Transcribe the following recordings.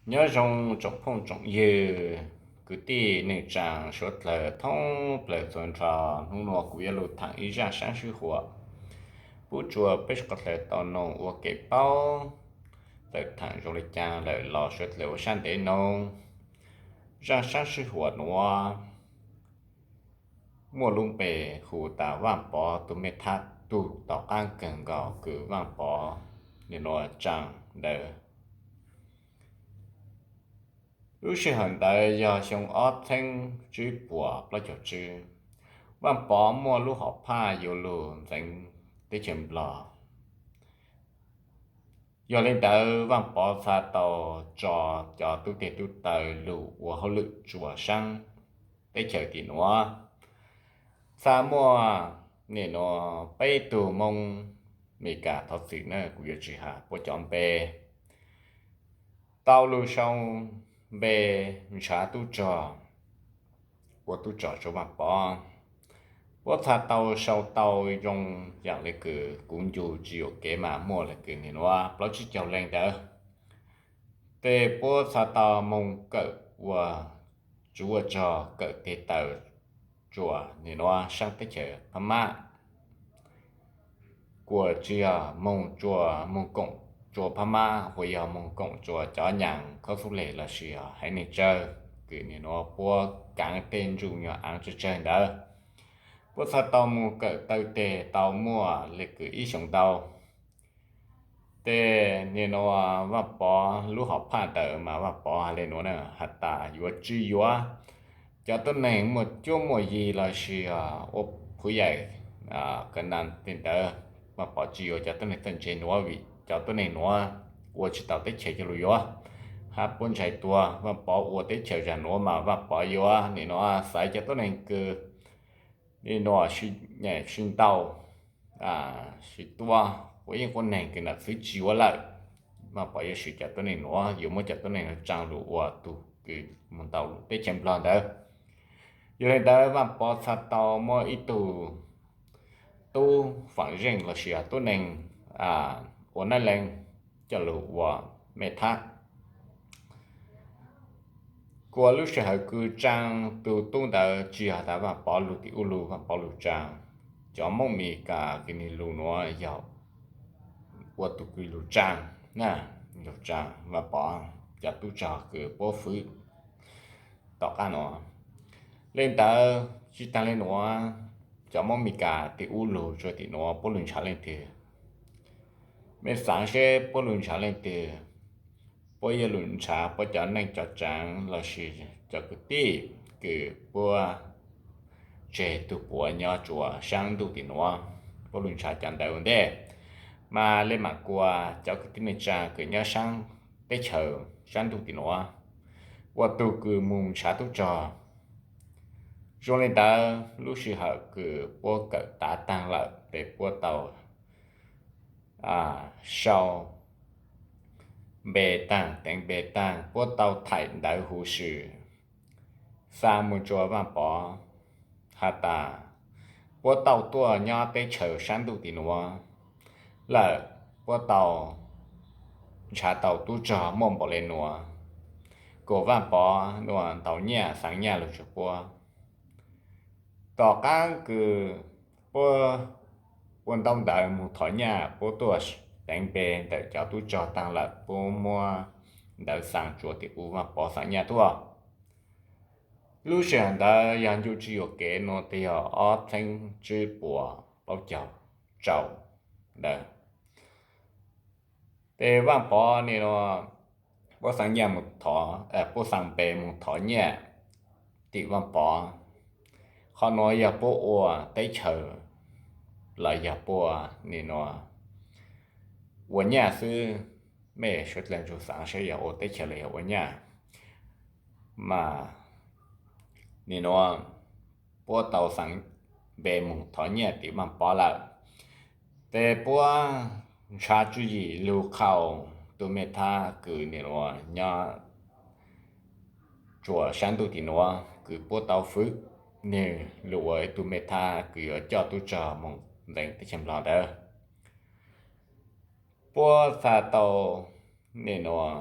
Nyob zoo tsoom phooj tsoom ywg, kwv tij neej tsaa suav dlawg thoob plawg txhua nrho. Hnub nuav kuv yuav lug thaam ib zaaj saab sib huam pub rua peb suav dlawg tau noog ua kev paub. Tawm thaam zoo le caag lawm los suav dlawg ua saab ntev noog. Zaaj saab sib huam nuav muaj lub npe hu tas Vaaj Pov tug mej thab tug tom qaab kawg nkaus kws Vaaj Pov nim nuav tsaa ntawd. Lub sij hawm ntawd yog xyoo ob txheeb tsib puas plaub caug tsib. Vaaj Pov muaj lub hom phaj yuav lug ntxeev teb chaws Nplog. Yog le ntawd Vaaj Pov txha tau tso cov tub teg tub taw lug ua hauj lwm tsuas saab teb chaws tim nuav. Txha muaj nim nuav peb tug Moob Mes Kas thov txim na, kuv yuav tsis has puab cov npe, tau lug sau npe nrhav tub rog, ua tub rog rua Vaaj Pov. Puab txha tau sau tau zoo yaam le kws kuv ncu tsis yuam kev mas muaj le kws nim nuav plaub tsib caug leej ntawd. Tes puab txha tau moog kawm ua tsuv ua rog kawm teg taw rua nim nuav saab teb chaws Phab Mab. Kuas tsi yog moog rua moog koom rua Phab Mab, kuas yog moog koom rua cov nyaas khaub xub leg lossis yog haiv neeg tsawg, kws nim nuav puab kaav tej ntsuj nyuas aav tsawg tsawg ntawd. Puab txha tau moog kawm taw teg tau muaj le kws ib xyoos ntau. Tes nim nuav Vaaj Pov lub hom phaj ntawd mas Vaaj Pov has le nuav na, has tas yuav tsi yuav cov tuab neeg muaj cuab muaj yig lossis ua phuv yaim ka na tej ntawd. Vaaj Pov tsi yuav cov tuab neeg txawj ntse nuav vim cov tuab neeg nuav ua tsi tau teb chaws coj lug yuav, hab puab ntshai tuag. Vaaj Pov ua teb chaws zag nuav mas Vaaj Pov yuav nim nuav xaiv cov tuab neeg kws nim nuav sib nyaim sib ntaus, sib tua, quav yeej quav neeg kws nam txwv tsi yuav lawm. Vaaj Pov yuav swm cov tuab neeg nuav, yuav muab cov tuab neeg nuav tsaa lug ua tug kws moog ntaus lug teb chaws Nplog ntawd. Yog le ntawd Vaaj Pov txha tau muab ib tug tub faam zeej lossis yog tuab neeg ua nab leej coj lug ua mej thab. Kuas lub sij hawm kws tsaa tug tub ntawd tsi yog tas Vaaj Pov lug tim ub lug, Vaaj Pov lug tsaa. Cov Moob Mes Kas kws nwg lug nuav yog ua tug kws lug tsaa, lug tsaa Vaaj Pov cov tub rog kws puab fwv tom qab nuav. Le ntawd tsi taag le nuav, cov Moob Mes Kas tim ub lug rua tim nuav puab lug nrhav leej twg? Mej xaav seb puab lug nrhav leej twg? Puab yuav lug nrhav puab cov neej cov tsaav lossis cov kwv tij kws puab tseg tug puav nyob rua saab ntuj tim nuav, puab lug nrhav cov ntawd ua ntej. Mas le maam kuas cov kwv tij neej tsaa kws nyob saab teb chaws saab ntuj tim nuav ua tug kws moog nrhav tub rog. Zoo le ntawd lub sij hawm kws puab kawm tav taag lawm tes puab tau sau npe taag, teev npe taag, puab tau thaim ntawv huv si xa moog rua Vaaj Pov has tas puab tau tuaj nyob teb chaws saab ntuj tim nuav lawm, puab tau nrhav tau tub rog muaj npaum le nuav, kuas Vaaj Pov nuav ntaus nyaj xaav nyaj lug rua puab. Tom qaab kws puab ua ntaub ntawv moog thov nyaj, puab tuaj teev npe ntawm cov tub rog taag lawm, puab muab ntawv xaa rua tim ub, Vaaj Pov xaav nyaj tuaj. Lub sij hawm ntawd yog ncu tsi yuam kev nuav tes yog ob txheeb tsib puas plaub caug rau ntawd. Tes Vaaj Pov nim nuav puab xaa nyaj moog thov, puab xaa npe moog thov nyaj tim Vaaj Pov. Qhov nuav yog puab ua teb chaws los yog puab nim nuav ua nyaj xwb? Mej suav dlawg ntsug xaav seb yog ua teb chaws los yog ua nyaj. Mas nim nuav puab tau xaa npe moog thov nyaj tim Vaaj Pov lawm, tes puab ntshaw tswv yim lug qhau tug mej thab kws nim nuav nyob rua saab ntuj tim nuav kws puab tau fwv nwg lug ua ib tug mej thab kws yuav coj tub rog moog ntxeev teb chaws Nplog ntawd. Puab xa tau nim nuav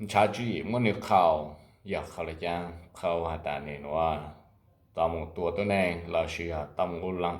ntshav tswv yim muab nws qhaus, yog qhaus li cas? Qhaus has tas nim nuav tau mus tua tuab neeg los sis yog tau mus ua luam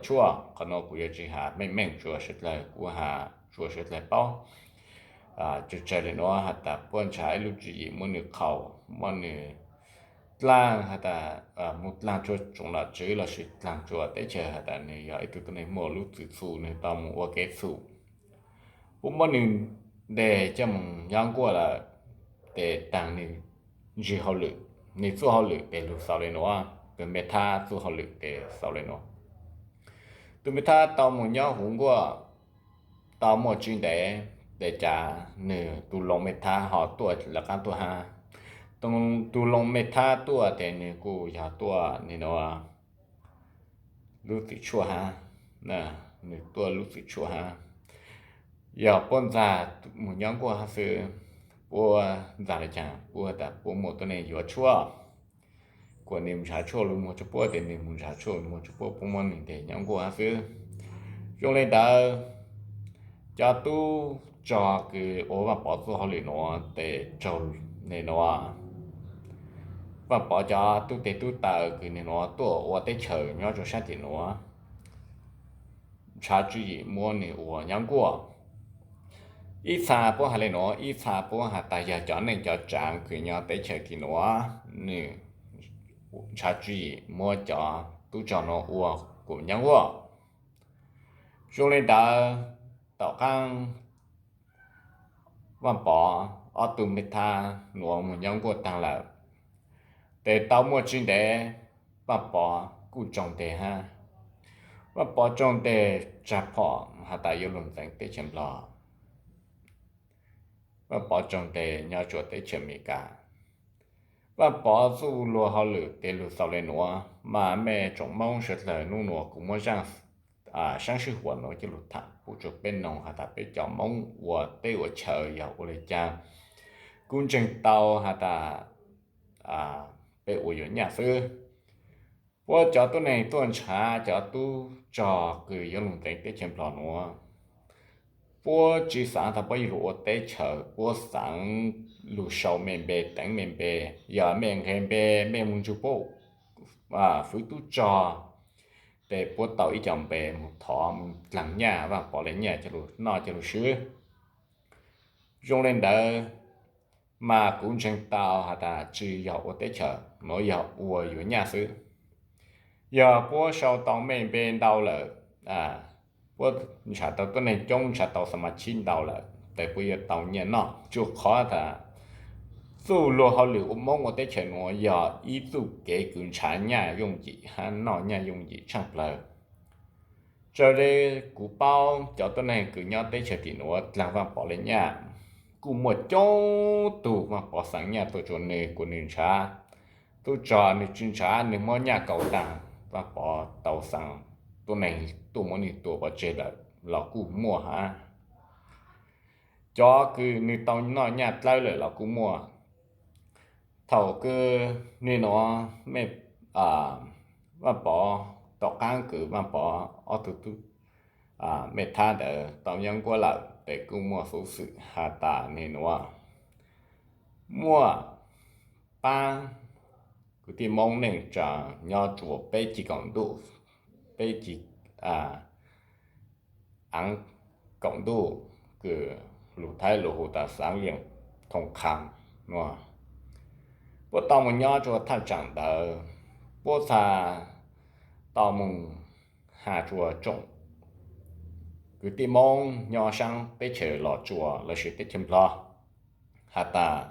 tshuaj. Qhov nuav kuv yuav tsis has meej meej rua sawv dlawg, kuv has rua sawv dlawg paub. Tsawg tsawg li nuav has tas puab ntshav ib lub tswv yim muab nws qhaus, muab nws dlaag has tas mus dlaag tsua tsoom nom tswv los sis dlaag tsua teb chaws has tas nws yog ib tug tuab neeg muaj lub txwm txhu, nws tau mus ua kev txhum. Puab muab nws ntes coj mus nyob nkuaj lawm, tes taag nws ntsis hauj lwm, nws txuj hauj lwm tes lug xaus li nuav, tus me thab txuj hauj lwm tes xaus li nuav. Tus me thab tau mus nyob huv nkuaj tau muaj tsis ntev, tes cas nws tus loo me thab ho tuaj lawv qaab tuaj hab. Tus loo me thab tuaj tes nws kuj yog tuaj nim nuav lub txwm tshuaj hab, nws tuaj lub txwm tshuaj hab. Yog puab ntxag mus nyob nkuaj hab xwb, puab ntxag li cas puab tas puab muaj tuab neeg yuav tshuaj, kuas nws ntshav tshuaj lug muag tsua puab tes nws mus ntshav tshuaj lug muag tsua puab, puab muab nws ntes nyob nkuaj hab xwb. Zoo li ntawd, cov tub rog kws ua Vaaj Pov txuj hauj lwm nuav tes raug nim nuav Vaaj Pov cov tub teg tub taw kws nim nuav tuaj ua teb chaws nyob rua sab tim nuav, ntshav tswv yim muab nws ua nyob nkuaj. Ib txha puab has li nuav, ib txha puab has tas yog cov neej cov tsaav kws nyob teb chaws tim nuav, nws ntshav tswv yim muab cov tub rog nuav ua kuas nyob nkuaj. Zoo li ntawd, tom qaab Vaaj Pov ob tug me thab nuav mus nyob nkuaj taag lawm, tes tau muaj tsis ntev Vaaj Pov kuj raug ntes hab. Vaaj Pov raug ntes tsag phom has tas yuav lug ntxeev teb chaws Nplog. Vaaj Pov raug ntes nyob rua teb chaws Amelikas. Vaaj Pov txuj luag hauj lwm tes lug xaus li nuav, mas mej tsoom Moob sawv dlawg, nub nuav kuv muab zaaj saab sij huam nuav coj lug tham pub rua peb noog has tas peb cov Moob ua teb ua chaw yog ua li cas. Kuv ntseeg tau has tas peb ua yuav nyaj xwb. Puab cov tuab neeg tuaj ntshav cov tub rog kws yuav lug ntxeev teb chaws Nplog nuav, puab tsis xaav tas puab yuav lug ua teb chaws, puab xaav lug sau mej npe, teev mej npe. Yog mej nqeg npe, mej mus nrug puab fwv tub rog, tes puab tau ib co npe mus thov mus dlaag nyaj, Vaaj Pov le nyaj coj lug noj coj lug swb. Zoo li ntawd, mas kuv ntseeg tau has tas tsis yog ua teb chaws, nuav yog ua yuav nyaj xwb. Yog puab sau tau mej npe ntau lawm, puab ntshav tau tuab neeg coob, ntshav tau xa ma chib ntau lawm, tes puab yuav tau nyaj noj. Tsuas qhov tas txuj luag hauj lwm ua Moob ua teb chaws nuav yog ib txuj kev kws ntshav nyaj yooj yim hab noj nyaj yooj yim tshaaj plawg. Raws li kuv paub, cov tuab neeg kws nyob teb chaws tim nuav dlaag Vaaj Pov le nyaj, kuj muaj coob tug Vaaj Pov xaav nyaj tuaj rua nwg kuas nwg ntshav. Tub rog nwg tsis ntshav, nwg muab nyaj kaus taag, Vaaj Pov tau xaav tuab neeg tuaj muab nwg tua pov tseg lawm los kuj muaj hab. Cov kws nwg tau noj nyaj dlawb lawm los kuj muaj. Thaum kws nim nuav mej, Vaaj Pov, tom qaab kws Vaaj Pov ob tug tub mej thab ntawd tau nyob nkuaj lawm, tes kuj muaj xuv xwm has tas nim nuav muaj paab kwv tij Moob neej tsa nyob rua peb cig kaum ntuj, peb cig aav kaum ntuj, kws lug Thaib lug hu tas xaav liam thoom qhaas nuav. Puab tau mus nyob rua thaj tsaam ntawd, puab txhaj tau mus has rua tsoom kwv tij Moob nyob saab teb chaws Los Tsuas lossis teb chaws Nplog has tas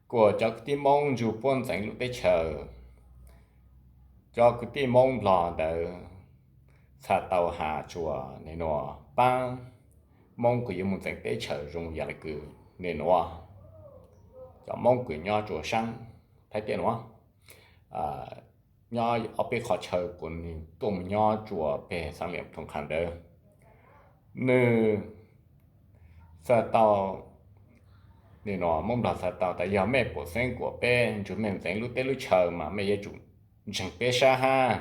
kuas cov kwv tij Moob nrug puab ntxeev lub teb chaws. Cov kwv tij Moob Nplog ntawd txhaj tau has rua nim nuav paab Moob kws yuav mus ntxeev teb chaws zoo yam le kws nim nuav cov Moob kws nyob rua saab Thaib tiaj nuav, nyob ob peb qhov chaw kuas nwg tuaj mus nyob rua peg xaav liam thoom qhaas ntawd. Nwg txhaj tau, nim nuav Moob Nplog txhaj tau tas yog mej pum xeeb kuas peb nrug mej ntxeev lub teb lub chaw mas mej yuav tsum ntseeg peb sab hab.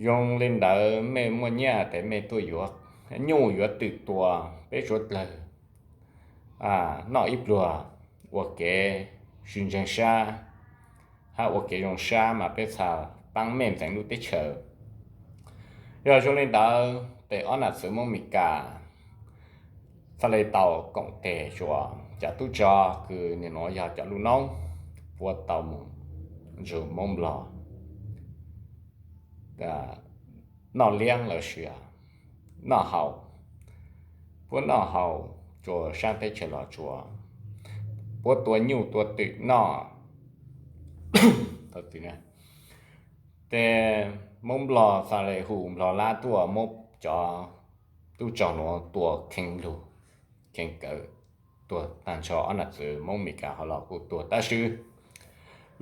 Yoo li ntawd mej muaj nyaj tes mej tuaj yuav nyuj yuav twm tua peb suav dlawg noj ib pluag. ua kev sib ntseeg sab hab ua kev zoo sab mas peb txhaj paab meej ntxeev lub teb chaws. Yog zoo li ntawd tes ob nam txwv Moob Mes Kas txhaj le tau koom tes rua cov tub rog kws nim nuav yog cov lub noob puab tau moog nrug Moob Nplog noj liab lossis noj haus. Puab noj haus rua saab teb chaws Los Tsuas, puab tua nyuj tua twm noj. Tes Moob Nplog txhaj le hu Nplog Lab tuaj muab cov tub rog nuav tua kheev lug kheev kawg, tuag taag nrho. Ob nam txwv Moob Mes Kas hov los kuj tuag tab sis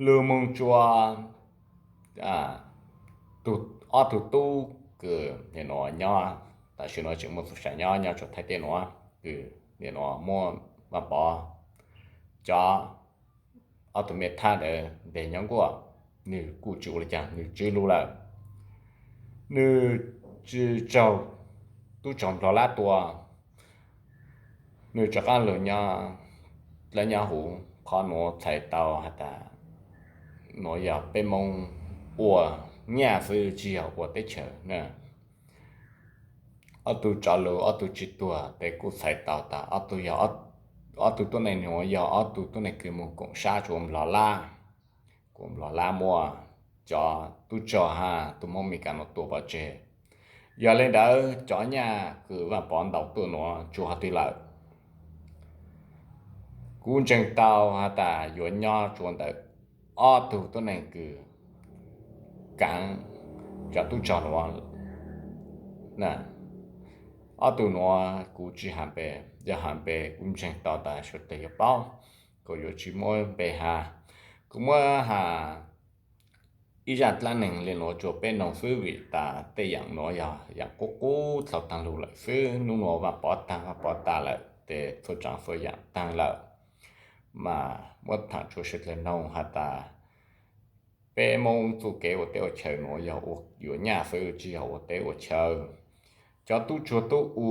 lug moog rua ob tug tub kws nim nuav nyob, tam sim nuav tseem muaj txuj sa nyob nyob rua Thaib teb nuav, kws nim nuav muab Vaaj Pov cov ob tug me thab ntawd ntes nyob nkuaj, nwg kuj tsi ua le caag, nwg tswv lug lawm. Nwg tsi raug tub rog Nplog Lab tua, nwg rov qaab lug nyob dlaab nyob huv. Qhov nuav txhais tau has tas nuav yog peb Moob ua nyaj xwb tsi yog ua teb chaws na. Ob tug rov lug ob tug tsi tuag tes kuj txhais tau tas ob tug yog, ob tug tuab neeg nuav yog ob tug tuab neeg kws moog koom sab rua Nplog Lab, kuas Nplog Lab muab cov tub rog hab tug Moob Mes Kas nuav tua pov tseg. Yog le ntawd cov nyaj kws Vaaj Pov ntaus tuaj nuav tsuas hov twg lawm, kuv ntseeg tau has tas yuav nyob rua ntawm ob tug tuab neeg kws kaav cov tub rog nuav. Ob tug nuav kuv tsi has npe, yog has npe kuv ntseeg tau tas suav dlawg yuav paub, kuv yuav tsi muab npe has. Kuv muab has ib zaj dlaab neeg le nuav rua peb noog xwb vim tas tej yaam nuav yog yaam qub qub dlhau taag lug lawm xwb. Nub nuav Vaaj Pov taag, Vaaj Pov tas lawm tes txhua tsaav txhua yaam taag lawm, mas muab thaam rua suav dlawg noog has tas peb Moob txuj kev ua teb ua chaw nuav yog yuav nyaj xwb tsi yog ua teb ua chaw. Cov tub tsuag tub u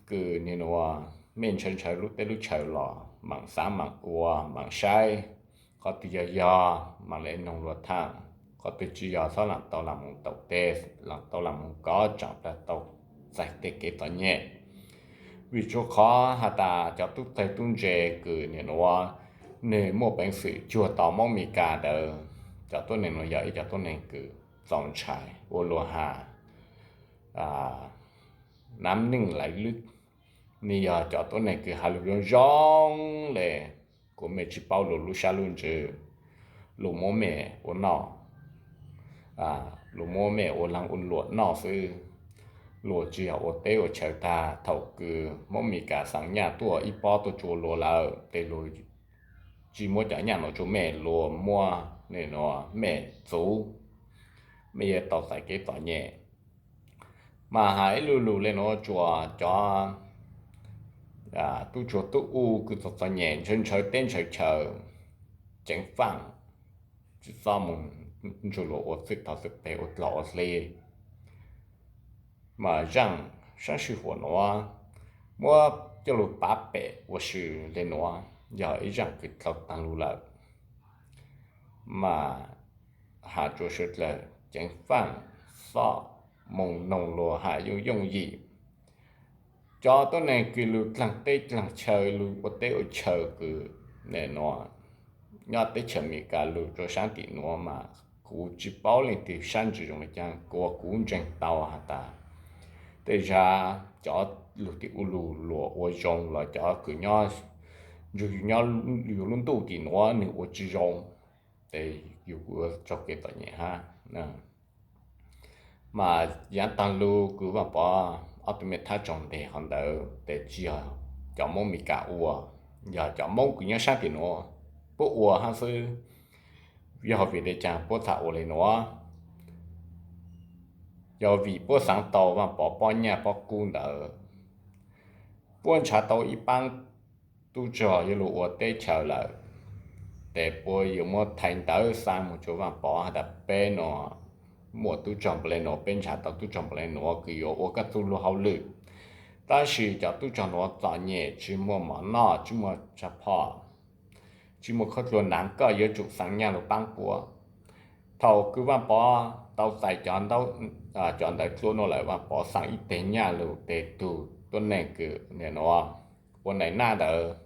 kws nim nuav mej ntshaw ntshaw lub teb lub chaw los maam xaav maam ua maam saib, qhov twg yog yog maam le noog luag thaam, qhov twg tsi yog xob laam tau laam moog taum teg, laam tau laam moog kov tsaam plawg tau txais tej kev txom nyem. Vim tsua qhov has tas cov tub txawg tub ntse kws nim nuav nwg muaj peev xwm cuag tau Moob Mes Kas ntawd, cov tuab neeg nuav yog ib cov tuab neeg kws txaus ntshai ua luag has nam neej laiv lwb. Nwg yog cov tuab neeg kws has lug zoo zoo le, kuas mej tsi paub luag lub sab lub ntsws, luag muab mej ua noj, luag muab mej ua laag ua luam noj xwb. Luag tsi yog ua teb ua chaw tag. Thaum kws Moob Mes Kas xaav nyaj tuaj ib pob tuaj rua luag lawm tes luag tsi muab cov nyaj nuav rua mej, luag muab nim nuav mej txuv, mej yuav tau txais kev txom nyem. Mas has ib lu lug le nuav rua cov tub tsuag tub u kws txom txom nyem ntshaw ntshaw teb ntshaw chaw, ceev faaj, tsi txhob moog nrug luag ua txwj tog txwj peg ua dlog ua hli. Mas zaaj saab sij huam nuav muab coj lug pav pem ua si le nuav yog ib zaaj kws dlhau taag lug lawm. Mas has rua suav dlawg ceev faaj, txhob moog noog luag has yooj yooj yim. Cov tuab neeg kws lug dlaag teb dlaag chaw lug ua teb ua chaw kws nim nuav nyob teb chaws Amelikas lug rua saab tim nuav mas kuv tsi paub leej twg sab ntsws zoo le caag, kuas kuv ntseeg tau has tas tej zag cov lug tim u lug luag ua zoo los cov kws nyob nrug yug lub ntuj tim nuav nwg ua tsi zoo, tes yug kuj yuav raug kev txom nyem hab. Mas yaav taag lug kws Vaaj Pov ob tug me thab tsaug nteg hov ntawd tes tsi yog cov Moob Amelikas ua, yog cov Moob kws nyob saab tim nuav puab ua hab xwb. Yog vim le caag puab txhaj ua le nuav? Yog vim puab xaav tau Vaaj Pov pob nyaj pob kub ntawd. Puab nrhav tau ib paab tub rog yuav lug ua teb chaws lawm, tes puab yuav muab thaiv ntawv xaa moog rua Vaaj Pov has tas peb nuav muaj tub rog npaum le nuav, peb nrhav tau tub rog npaum le nuav kws yuav ua koj txuj lug hauj lwm. Tab sis cov tub rog nuav txom nyem, tsi muaj mov noj, tsi muaj tshav phom, tsis muaj khaub dluag hnav, koj yuav tsum xaa nyaj lug paab puab. Thaum kws Vaaj Pov tau txais cov ntawv dlua nuav lawm, Vaaj Pov xaa ib teg nyaj lug teg tug tuab neeg kws nim nuav ua nai nab ntawd,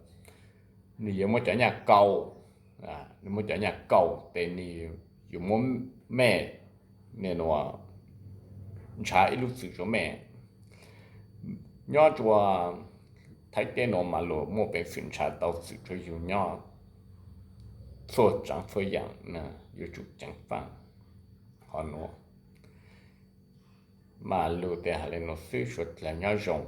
nwg yuav muab cov nyaj kaum, nwg muab cov nyaj kaum tes nwg yuav muab mej, nim nuav nrhav ib lub txwm rua mej. Nyob rua Thaib teb nuav mas luas muaj peev xwm nrhav tau txwm rua yug nyob txhua tsaav txhua yaam, yuav tsum ceev faaj. Qhov nuav mas lug tes has le nuav xwb, suav dlawg nyob zoo.